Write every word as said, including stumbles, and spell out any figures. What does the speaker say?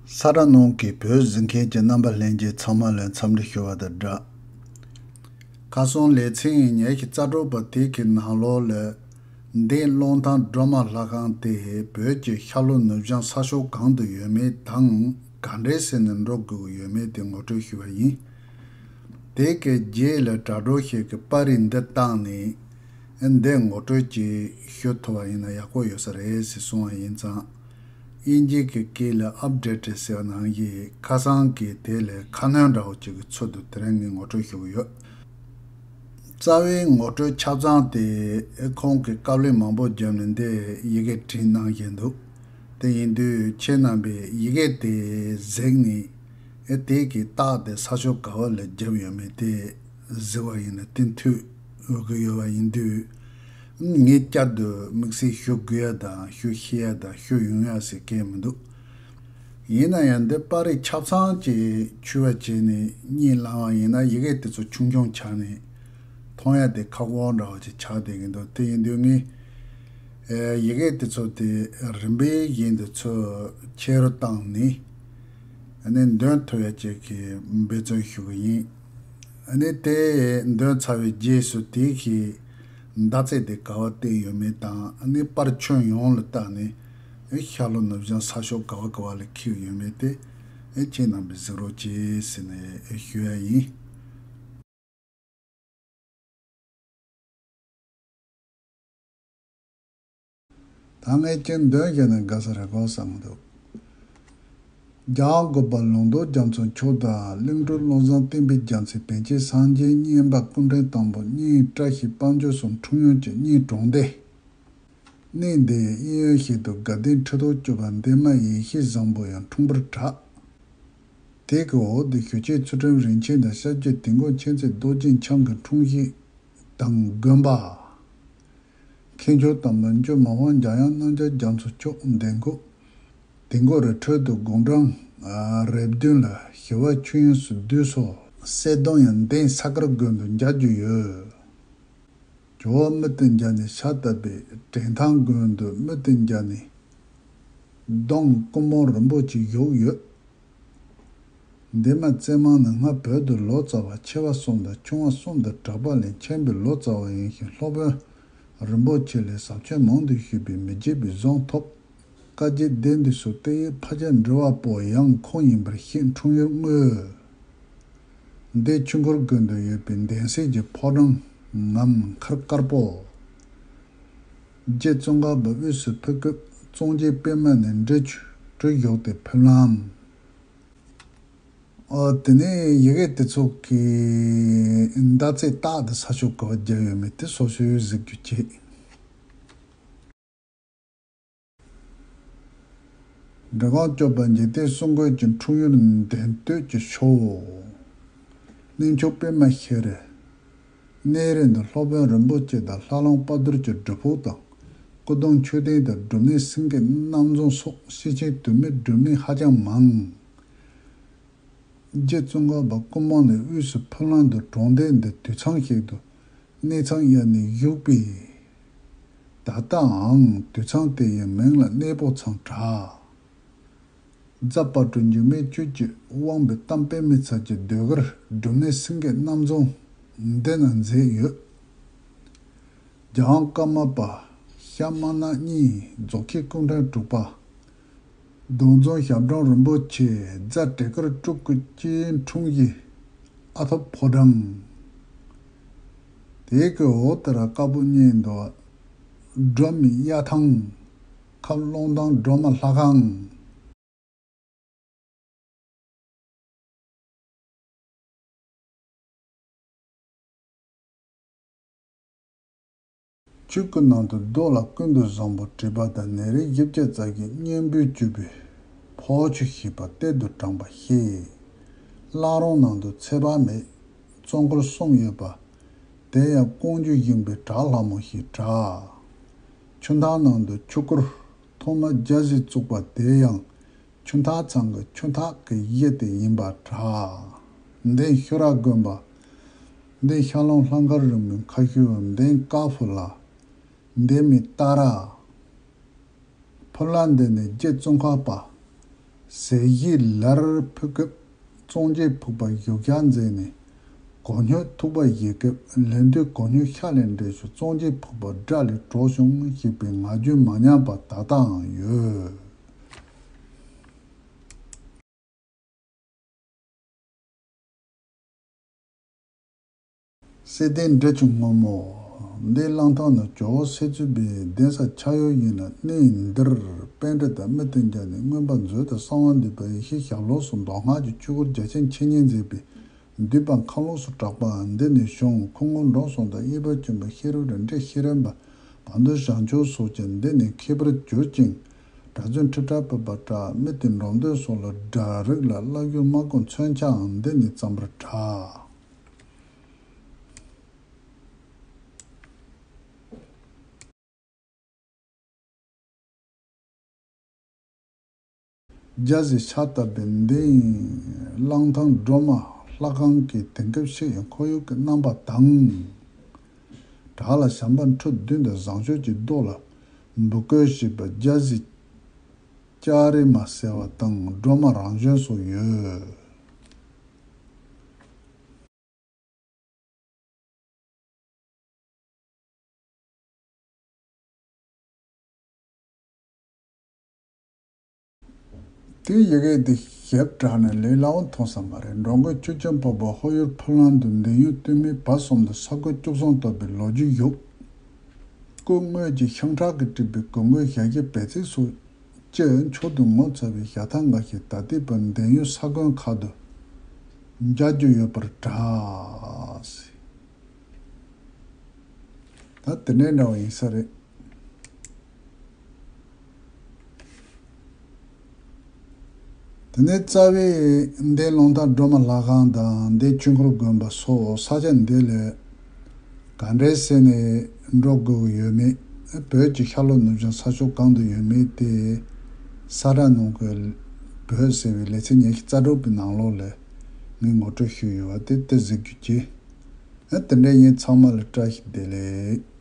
ས་ར་ནང་གི་བོད་གཟིགས་མཁན་གྱི་རྣམ་པ་ལྷན་རྒྱས་ཚང་མ་ལ་འཚམས་འདྲི་ཞུ་བ་དང་སྦྲགས། ཁ་སང་ལེ་ཚན་ཉི་ཤུ་རྩ་དྲུག་པ་དེ་གི་ནང་ལོགས་ལ། འདས་རླུང་ཐང་སྒྲོལ་མ་ལྷ་ཁང་དེ་བོད་ཀྱི་ཤར་ལྷོ་ནུབ་བྱང་ས་ཕྱོགས་གང་དུ་ཡོད་མེད་དང་ག་འདྲས་ཟེར་ནས་འགྲོ་དགོས་ཀྱི་ཡོད་མེད་དེ་ངོ་སྤྲོད་ཞུས་པ་ཡིན། དེ་གའི་རྗེས་ལ་དྲ་གྲོགས་ཤིག་གིས་པར་རིས་འདི་བཏང་ནས་འདི་ངོ་སྤྲོད་ཅིག་ཞུ་ཐུབ་པ་ཡིན་ན་ཡག་པོ་ཡོད་ས་རེད་ཟེར་གསུངས་པ་ཡིན་ཙང་། དབྱིན་ཇི་གི་སྐད་ལ་ཨབ་ཌེ་ཊི་ཟེར་བ་ནང་བཞིན་ཁ་སང་གི་དེ་ལས་ཁ་སྣོན་འདྲ་བོ་ཅིག་གི་ཚུལ་དུ་དེ་རིང་ངས་ངོ་སྤྲོད་ཞུ་གི་ཡོད། རྩ་བའི་ངོ་སྤྲོད་ཆ་ཚང་དེ་ཁོང་གིས་དཀའ་ལས་མང་པོ་བརྒྱབ་ནས་འདི་ཡི་གེ་བྲིས་གནང་བཞིན་འདུག་དེ་ཡིན་དུས་ཁྱེད་རྣམ་པས་ཡི་གེ་དེ་གཟིགས་ནས་ཨེ་དེ་གི་རྟགས་དེ་ས་ཕྱོགས་ག་བ་ལ་བརྒྱབ་ཡོད་མེད་དེ་གཟིགས་པ་ཡིན་ན་བསྟུན་ཐུབ་འོས་ཀྱི་ཡོད་པ་ཡིན་དུས། ངས་བསྐྱར་དུ་དམིགས་བསལ་ཞུ་དགོས་ཡ་དང་ཞུ་ཤེས་ཡ་དང་ཞུ་ཡོང་ཡ་ཟེར་མཁན་མི་འདུག་ཡིན་ན་ཡང་འདི་པར་རིས་ཆ་ཚང་ཅིག་ཕྱུ་པ་བྱས་ནས་གཉིད་ལངས་པ་ཡིན་ན་ཡི་གེ་དེ་ཚོ་ཆུང་ཆུང་ཆགས་ནས་མཐོང་ཡ་དེ་ཁག་པོ་འདྲ་བ་ཅིག་ཆགས་བསྡད་ཀྱི་འདུག་དེ་ཡིན་དུས་ངས་ཨེ་ཡི་གེ་དེ་ཚོ་དེ་རིམ་པས་བཞིན་དུ་ཚུར་ཆེ་རུ་བཏང་ནས་ཨ་ནི་འདོན་ཐུབ་ཡ་ཅིག་གི་འབད་བརྩོན་ཞུ་གི་ཡིན། ཨ་ནི་དེ་འདོན་ཚར་བའི་རྗེས་སུ་དེ་གི་མདའ་རྩེ་དེ་ག་བ་བལྟས་ཡོད་མེད་དང་ཨ་ནི་པར་ཁྱོན་ཡོངས་ལ་བལྟས་ནས་ཤར་ལྷོ་ནུབ་བྱང་ས་ཕྱོགས་ག་བ་ག་བ་ལ་འཁེལ་ཡོད་མེད་དེ་ཁྱེད་རྣམ་པས་གཟིགས་རོགས་གྱིས་ཟེར་ནས་ཞུ་ཡ་ཡིན། ད་ངས་ཀྱང་འདོན་བྱས་ན་དགའ་ས་རེད་གོ་བསམ་གྱི་འདུག་རྒྱལ་བ་དགོངས་པ་ལུང་རྟོགས་རྒྱ་མཚོ་མཆོག་དང་། གླིང་བྲག་བློ་བཟང་བསྟན་པའི་རྒྱལ་མཚན། པཎ་ཆེན་སངས་རྒྱས་བསྙེན་པ་སྐུ་ཕྲེང་དང་པོ། གཉིས་བཀྲ་ཤིས་དཔལ་འབྱོར་གསུམ་འཁྲུངས་ཡུལ་གྱི་གཉིས་གྲོང་སྡེ། གནས་འདི་གཡས་གཡོན་ཞིག་ཏུ་དགའ་ལྡན་ཁྲི་ཐོག་བཅུ་པ་འདན་མ་ཡེ་ཤེས་བཟང་པོ་ཡང་འཁྲུངས་པར་གྲགས། དེ་གི་འོག་ཏུ་ཞུ་ཆེན་ཚུལ་ཁྲིམས་རིན་ཆེན་དང་ཤར་རྒྱུད་དིལ་མགོ་མཁྱེན་བརྩེ་རྡོ་རྗེ་འཆང་གི་འཁྲུངས་གཞིས་དང་དགོན་པ། མཁན་མཆོག་དམ་པ་ཇོ་མི་དབང་འཇམ་དབྱངས་རྣམ་རྒྱལ་རྒྱ་མཚོ་མཆོག་འདན་ཁོག་དིལ་མགོ་རི་ཁྲོད་དུ་དགུང་གྲངས་རེ་བདུན་ལ་ཞི་བ་ཆོས་དབྱིངས་སུ་བསྡུས་སོ། གསལ་གདོང་ཡང་འདན་ས་དཀར་དགོན་དུ་མཇལ་རྒྱུ་ཡོད། ཇོ་བོ་མུ་སྟེགས་འཇའ་ནི་ཤ་བཏབ་པའི་དྲན་ཐང་དགོན་དུ་མུ་སྟེགས་འཇའ་ནི་གདོང་སྐུ་འབུམ་རིན་པོ་ཆེ་བཞུགས་ཡོད། འདན་མ་རྩེ་མང་ནི་སྔར་བོད་དུ་ལོ་ཙཱ་བ་ཆེ་བ་གསུམ་དང་ཆུང་བ་གསུམ་དུ་གྲགས་པ་ལས་མཁྱེན་པའི་ལོ་ཙཱ་བ་ཡིན་ཞིང་སློབ་དཔོན་རིན་པོ་ཆེ་ལས་ཟབ་ཆོས་མང་དུ་ཞུས་པས་མི་བརྗེད་པའི་གཟེངས་ཐོབ། བཀའ་བརྒྱུད་སྡེ་འདི་སོགས་གཏེར་ཡིག་ཕལ་ཆེར་འབྲི་བ་པོ་ཡང་ཁོང་ཡིན་པར་བཤད། འཁྲུངས་ཡུལ་དངོས། འདི་ཆོས་འཁོར་དགོན་དུ་ཡོད་པའི་འདན་སྲས་ཀྱི་ཕོ་བྲང་ངམ་མཁར་དཀར་པོ། རྗེ་ཙོང་ཁ་པ་དབུས་སུ་ཕེབས་སྐབས་ཙོང་ཆེན་པད་མ་ནས་འབྲས་ཆུ་གྲུ་བཞོགས་ཏེ་ཕེབས་ལམ། ཨོ་དེ་ནས་ཡི་གེ་དེ་ཚོ་གི་མདའ་རྩེ་རྟགས་དེ་ས་ཕྱོགས་ག་བར་བརྒྱབ་ཡོད་མེད་དེ་སོ་སོས་གཟིགས་རྒྱུ་བྱེད། འབྲི་སྒང་སྐྱོབ་པ་འཇིག་རྟེན་གསུམ་མགོན་གྱི་འཁྲུངས་ཡུལ་འདན་སྟོད་ཀྱི་ཕྱོགས། གནས་མཆོག་པད་མ་ཤེལ་རི། གནས་རི་འདི་སློབ་དཔོན་རིན་པོ་ཆེ་དང་ལྷ་ལུང་དཔལ་རྡོར་གྱི་སྒྲུབ་ཕུག་དང་། སྐུ་གདུང་མཆོད་རྟེན་དང་སྒྲུབ་གནས་སེང་གེ་རྣམ་རྫོང་སོགས་ཤེར་ཕྱིན་དུ་མའི་སྒྲུབ་གནས་ཧ་ཅང་མང་། རྗེ་ཙོང་ཁ་པ་སྐུ་འབུམ་ནས་དབུས་སུ་ཕེབས་ལམ་དུ་གྲོང་སྡེ་འདི་དུད་ཚང་ཞིག་ཏུ་གནས་ཚང་གཡར་ནས་བཞུགས་པས། ད་ལྟའང་དུད་ཚང་དེ་ཡི་མིང་ལ་གནས་ཕོ་ཚང་གྲགས། རྫ་དཔལ་སྤྲུལ་འཇིགས་མེད་ཆོས་ཀྱི་དབང་པོས་གཏམ་དཔེ་མི་ཚར་གྱི་ཟློས་གར་སྒྲུབ་གནས་སེང་གེ་རྣམ་རྫོང་འདི་ན་མཛད་ཡོད། རྒྱལ་དབང་ཀརྨ་པ་ཤར་དམར་ནག་གཉིས་རྫོགས་ཆེན་སྐུ་ཕྲེང་དྲུག་པ། རྡོ་འཛོམས་ཞབས་དྲུང་རིན་པོ་ཆེ་རྫ་བྲེ་དཀར་སྤྲུལ་སྐུ་སྤྱིའི་འཁྲུངས་གཞིས་ཨ་ཐོབ་ཕོ་བྲང་། དེ་གི་འོག་ཏུ་ར་དཀར་པོ་གཉིས་འདུག་སྒྲོལ་མའི་གཡའ་ཐང་། ཁབ་རླུང་ཐང་སྒྲོལ་མ་ལྷ་ཁང་། ཆོས་སྐུ་ནང་དུ་རྡོ་ལ་ཀུན་ཏུ་བཟང་པོ་བྲིས་པ་དང་ནས་རིགས་བཞི་བརྒྱ་རྩ་བཞིའི་སྙིང་པོས་གྱུར་པའི་ཕོ་ཆུ་ཞེས་པ་གཏེར་དུ་དྲངས་པ་ཞིག་བླ་རུང་ནང་དུ་ཚེ་དཔག་མེད་གཙོ་འཁོར་གསུམ་ཡོད་པ། དེ་ཡང་ཀོང་ཇོ་བཞེངས་པའི་བྲག་ལྷ་མོ་ཞེས་གྲགས། ཆུ་མཐའ་ནང་དུ་ཆོས་སྐོར་ཐོག་མ་རྒྱ་བཞི་བཙུགས་པ་དེ་ཡང་ཆུ་མཐའ་ཚང་གི་ཆུ་མཐའ་གི་གཞི་དེ་ཡིན་པ་གྲགས། འདན་ཤུ་ར་དགོན་པ། འདན་ཤར་ལུང་ལྷ་མཁར་རིང་མོའི་མཁར་ཤུལ་འདན་དཀར་ཕུ་ལ། འདན་མའི་སྟ་ར། ཕུ་ལ་འདི་ནི་རྗེ་ཙོང་ཁ་པ་ ཟས་བཞེས་ལར་ཕུལ་སྐབས་གཙང་ཆེ་ཕུག་པ་བཞུགས་ཤག་མཛད་ནས། གོ་སྙོད་ཐུག་པ་བཞེས་སྐབས་ལན་དུ་གོ་སྙོད་ཤ་ལས་འདྲེས་ཤོག་གཙང་ཆེ་ཕུག་པ་དགྲ་ལས་གྲོལ་བྱུང་ཞེས་པའི་ངག་རྒྱུན་མ་ཉམས་པ་ད་ལྟའང་ཡོད། གསེར་ལྡན་འབྲས་ཆུ་སྔོན་མོ། འདིའི་གླང་ཐང་ནི་ཇོ་བོ་གསེར་འཚོ་པའི་གདན་ས་ཆགས་ཡུལ་ཡིན་ལ། གནས་འདིར་པཎྜི་ཏ་མི་བསྟེན་རྒྱ་ནས་མངོན་པ་མཛོད་དུ་གསང་བ་འདུས་པ་ཡེ་ཤེས་ཞབས་ལོགས་སུ་མདོ་སྔགས་ཀྱི་ཆོས་སྐོར་རྒྱ་ཆེན་འཆད་ཉན་མཛད་པས། འདུས་པ་མཁའ་ལོངས་སུ་གྲགས་པའང་འདི་ནས་བྱུང་། ཁུ་ངོ་འབྲོམ་སོགས་དང་གཡས་པ་སྐྱོན་པ་ཤེས་རབ་རིགས་འགྲེ་ཤེས་རབ་འབའ། བར་དོའི་བྱང་ཆུབ་སོགས་ཀྱང་འདི་ནས་མཁས་པར་གྱུར་ཅིང་། གྲྭ་བཙུན་ཁྲི་ཕྲག་བུ་པ་གྲགས། མི་དེ་འབྲོམ་སྟོན་སོགས་ལ་སྒྲ་རིག་ལ་བསླབ་བཞུགས་སྨྲ་སྒོམ་མཚོན་ཆའང་འདི་ནས་བརྩམ་པར་གྲགས། རྒྱ་ཟིག་ཕྱག་བཏབ་པའི་འདི་ཡིན། གླང་ཐང་སྒྲོལ་མ་ལྷ་ཁང་གི་དེང་སྐབས་ཤིག་ཡང་ཁོར་ཡུག་གི་རྣམ་པ་དང་། བྲག་ལ་བྱམས་པ་ཁྲི་བདུན་དང་བཟང་སྤྱོད་ཀྱི་རྡོ་ལ་འབུ་བརྐོས་བྱས་པ་རྒྱ་ཟིག་ལྕགས་རི་མ་ཟེར་བ་དང་སྒྲོལ་མ་རང་བྱོན་སོགས་ཡོད། དེའི་ཡི་གེ་འདི་ཞིབ་དྲགས་ནས་ལས་སླ་བོ་མཐོང་ས་མ་རེད། འགྲོ་མགོན་ཆོས་ཀྱང་འཕགས་པ་ཧོར་ཡུལ་ཕུ་ལང་དུ་འདས་ཡུན་སྟོད་སྨད་བར་གསུམ་དུ་ས་ཁུལ་བཅུ་གསུམ་གཏོགས་པའི་ལོ་རྒྱུས་ཡོད། སྐུ་དངོས་ཀྱི་ཤིང་ཁྲག་གིས་བྲིས་པའི་གོ་མགོའི་ཞལ་གྱི་བེ་ཚིག་སོགས་ཀྱིས་མཆོག་ཏུ་ངོ་མཚར་བའི་ཞལ་ཐང་འགའ་ཞིག་ད་ལྟའི་བར་འདས་ཡུན་ས་གོན་ཁག་ཏུ་མཇལ་རྒྱུ་ཡོད་པར་གྲགས། ད་དེ་འདྲའི་འདྲ་བ་ཡིན་ས་རེད། དེ་ནས་རྩ་བའི་འདི་གླང་ཐང་སྒྲོལ་མ་ལྷ་ཁང་དང་འདི་ཆོས་འཁོར་དགོན་པ་སོགས་ས་ཆ་འདི་ལས་ག་འདྲའི་ཟེར་ནས་འགྲོ་དགོས་ཀྱི་ཡོད་མེད། བོད་ཀྱི་ཤར་ལྷོ་ནུབ་བྱང་ས་ཕྱོགས་གང་དུ་ཡོད་མེད་དེ། ས་རཱ་ནང་གི་བོད་ཟེར་བའི་ལེ་ཚན་ཉི་ཤུ་རྩ་དྲུག་པའི་ནང་ལོགས་ལས་ངས་ངོ་སྤྲོད་ཞུས་ཡོད་པ་དེ་དེ་གཟིགས་རྒྱུ་གྱིས། དེ་འདྲ་ཡིན། ཚང་མ་ལ་བཀྲ་ཤིས་བདེ་ལེགས།